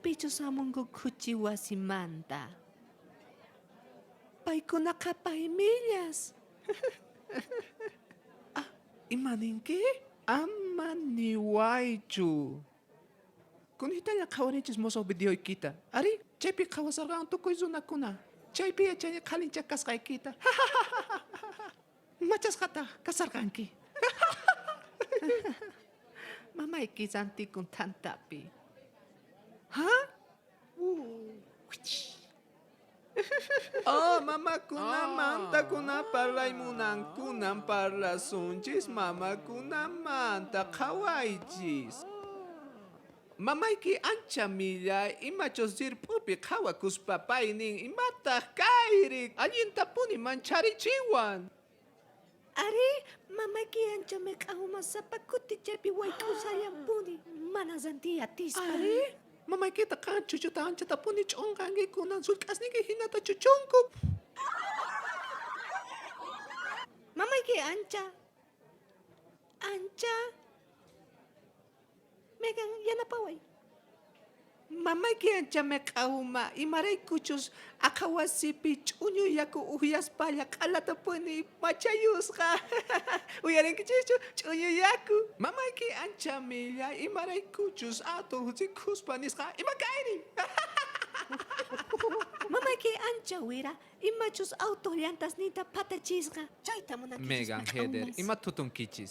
Pichus hamunku khuchi wasimanta. Paykunaqa paymillas. Ah, ima ninki? Ama niwaychu. Kunitalla qhawarinchis mosoj videoykita. Arí, chaypi qhawasarqan tukuy runakuna. Chaypi yachani qhalincha kasqaykita. Machasqataj kasarqanki. Mamayki rantikun thantapi. Ha? Oh, mamakunamanta kuna parlay munankunan parlasunchis mamakunamanta qhawaychis. Mamayki ancha millay imachus sirp'upi qhawakuspa pay nin imataq kayri allintapuni mancharichiwan. Arí, mamayki ancha meq'auma sapa kuti chaypi wayk'ushallanpuni mana rantiy atispa. Arí, mamaykita qan chuchuta anchatapuni ch'onqanki kunan sullk'asniyki hinata chuchunku. Mamayki ancha ancha Megan, yanapaway. Mamayki ancha meq'auma, imaraykuchus aqha wasipi ch'uñu yaku ujyaspalla q'alatapuni machayusqa. Uyarinkichischu? Ch'uñu yaku. Mamayki ancha millay, imaraykuchus atoj rikuspa nisqa, ima kayri? Mamayki ancha wira, imachus autoj llantasninta phatachisqa. Chayta munankichis Megan, Heather, meq'aumas. ima thutunkichis?